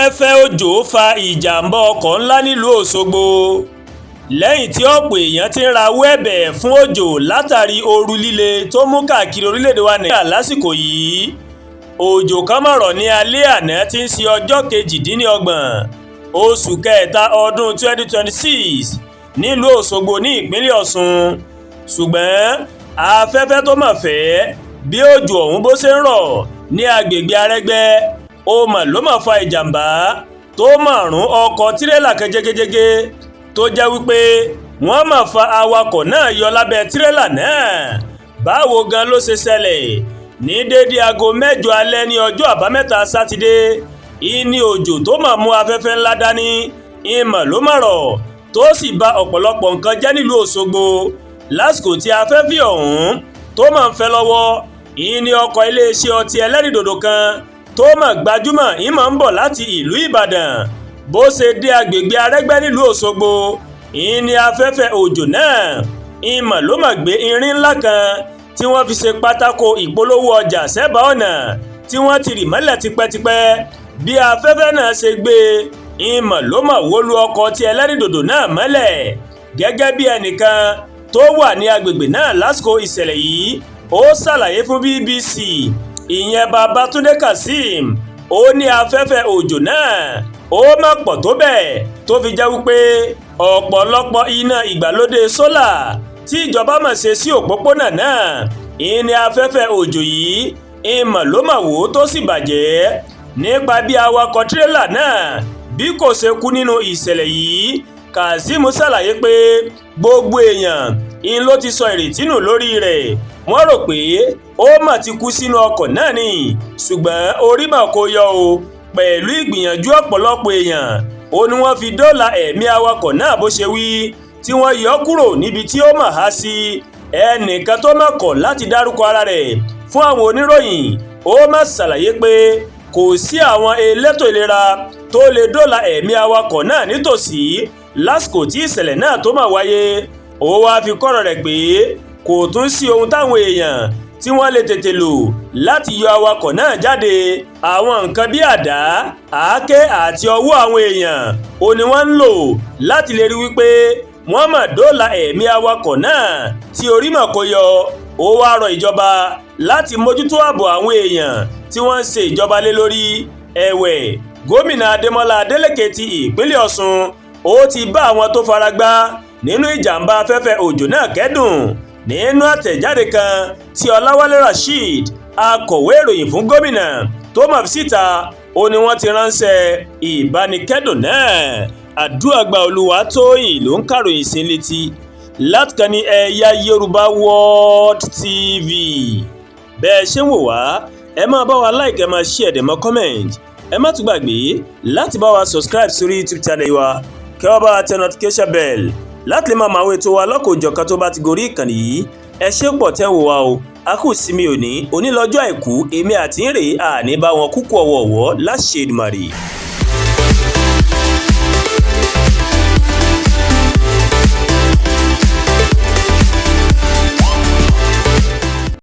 Afẹ́fẹ́ òjò fa ìjàm̀bá ọkọ̀ ńlá nílùú Ọ̀ṣọ́gbó lẹ́yìn tí ọ̀pọ̀ èèyàn ti ń rawọ́ ẹ̀bẹ̀ fún òjò látàrí ooru líle tó mú káàkiri orílẹ̀-èdè wa Nàìjíríà lásìkò yìí. Òjò kan mà rọ̀ ní alẹ́ àná tí ń ṣe ọjọ́ 28 oṣù kẹta ọdún 2026 nílùú Òṣogbo ní ìpínlẹ̀ Ọ̀ṣun, ṣùgbọ́n afẹ́fẹ́ tó mọ̀ fẹ́ bí òjò ọ̀hún bó ṣe ń rọ̀ ní agbègbè Arẹ́gbẹ́ ó mọ̀ ló mọ̀ fa ìjàmbá tó mọ̀rún ọkọ̀ tirẹ́là kan jégéjégé, tó jẹ́ wípé wọ́n mọ̀ fa awakọ̀ náà yọ lábẹ́ tirẹ́là náà. Báwo gan ló ṣe ṣẹlẹ̀? Ní déédéé aago 8 alẹ́ ní ọjọ́ Àbámẹ́ta Sátidé, ìní òjò tó mọ̀ mú afẹ́fẹ́ ńlá dání ìmọ̀ ló mọ̀ rọ̀, tó sì ba ọ̀pọ̀lọpọ̀ nǹkan jẹ́ nílùú Òṣogbo. Lásìkò tí afẹ́fẹ́ ọ̀hún tó mọ̀ ń fẹ́ lọ́wọ́, ìní ọkọ̀ iléeṣẹ́ ọtí ẹlẹ́rìndòdò kan tó mọ̀ gbajúmọ̀ ìmọ̀ ń bọ̀ láti ìlú Ìbàdàn. Bó ṣe dé agbègbè Arẹ́gbẹ́ nílùú Òṣogbo, ìní afẹ́fẹ́ òjò náà ìmọ̀ ló mọ̀ gbé irin ńlá kan tí wọ́n fi ṣe pátákó ìpolówó ọjà sẹ́bàá ọ̀nà tí wọ́n ti rì mọ́lẹ̀ tipẹ́tipẹ́. Bí afẹ́fẹ́ náà ṣe gbé, ìmọ̀ ló mọ̀ wó lu ọkọ̀ tí ẹlẹ́rìndòdò náà mọ́lẹ̀. Gẹ́gẹ́ bí ẹnìkan tó wà ní agbègbè náà lásìkò ìṣẹ̀lẹ̀ yìí, ó ṣàlàyé fún BBC, ìyẹn Babátúndé Kazeem, ó ní afẹ́fẹ́ òjò náà ó má pọ̀ tó bẹ́ẹ̀ tó fi jẹ́ wípé ọ̀pọ̀lọpọ̀ iná ìgbàlódé sólà tí ìjọba mọ̀ ṣe sí òpópónà náà, ìní afẹ́fẹ́ òjò yìí ìmọ̀ ló mọ̀ wò tó sì bàjẹ́. Nípa bí awakọ̀ tirẹ́là náà bí kò ṣe kú nínú ìṣẹ̀lẹ̀ yìí, Kazeem ṣàlàyé pé gbogbo èèyàn ń ló ti sọ ìrètí nù lórí rẹ̀. Wọ́n rò pé ó mà ti kú sínú ọkọ̀ náà ni, ṣùgbọ́n orí mà kó yọ o. Pẹ̀lú ìgbìyànjú ọ̀pọ̀lọpọ̀ èèyàn, ó ní wọ́n fi dóòlà ẹ̀mí awakọ̀ náà, bó ṣe wí, tí wọ́n yọ kúrò níbi tí ó mà há sí. Ẹnìkan tó má kọ̀ láti dárúkọ ara rẹ̀ fún àwọn oníròyìn, ó má ṣàlàyé pé kò sí àwọn elétò ìlera tó lè dóòlà ẹ̀mí awakọ̀ náà nítòsí lásìkò tí ìṣẹ̀lẹ̀ náà tó mà wáyé. Ó wáá fi kọ́rọ̀ rẹ̀ pé kò tún sí ohun táwọn èèyàn tí wọ́n lè tètè lò láti yọ awakọ̀ náà jáde. Àwọn nǹkan bíi àdá, àáké àti ọwọ́ àwọn èèyàn ò ní wọ́n ń lò láti lè rí wípé wọ́n mà dóòlà ẹ̀mí awakọ̀ náà tí orí mọ̀ kó yọ. Ó wáá rọ ìjọba láti mójútó ààbò àwọn èèyàn tí wọ́n ń ṣe ìjọba lé lórí. Ẹ̀wẹ̀, Gómìnà Adémọlá Adélèké ti ìpínlẹ̀ Ọ̀ṣun, ó ti bá àwọn tó fara gbá nínú ìjàmbá afẹ́fẹ́ òjò náà kẹ́dùn. Nínú àtẹ̀jáde kan tí Ọláwálé Rasheed, akọ̀wé ìròyìn fún gómìnà, tó mọ̀ síta, ó ní wọ́n ti ránṣẹ́ ìbánikẹ́dùn náà. Àdúràgbà Olúwatóyìn ló ń kàròyìn sí létí látìkànnì Ẹ̀yà Yorùbá World TV. Bẹ́ẹ̀ ṣe ń wò wá, ẹ máa bá wa like, ẹ máa share, dẹ̀ mọ́ comment. Ẹ má tún gbàgbé láti bá wa subscribe sórí YouTube channel wa, kẹ́ wá bá wa tẹ notification bell láti lè máa mọ àwọn ètò wa lọ́kọ̀ọ́jọ̀kan tó bá ti gorí ìkànnì yìí. Ẹ ṣé pọ̀ tẹ́ ń wò wá o. A kù sí mi òní, òní lọ́jọ́ Àìkú, èmi àti ń rèé, àní bá wọn kúkú ọ̀wọ̀ọ̀wọ́ láṣẹ Èdùmàrè.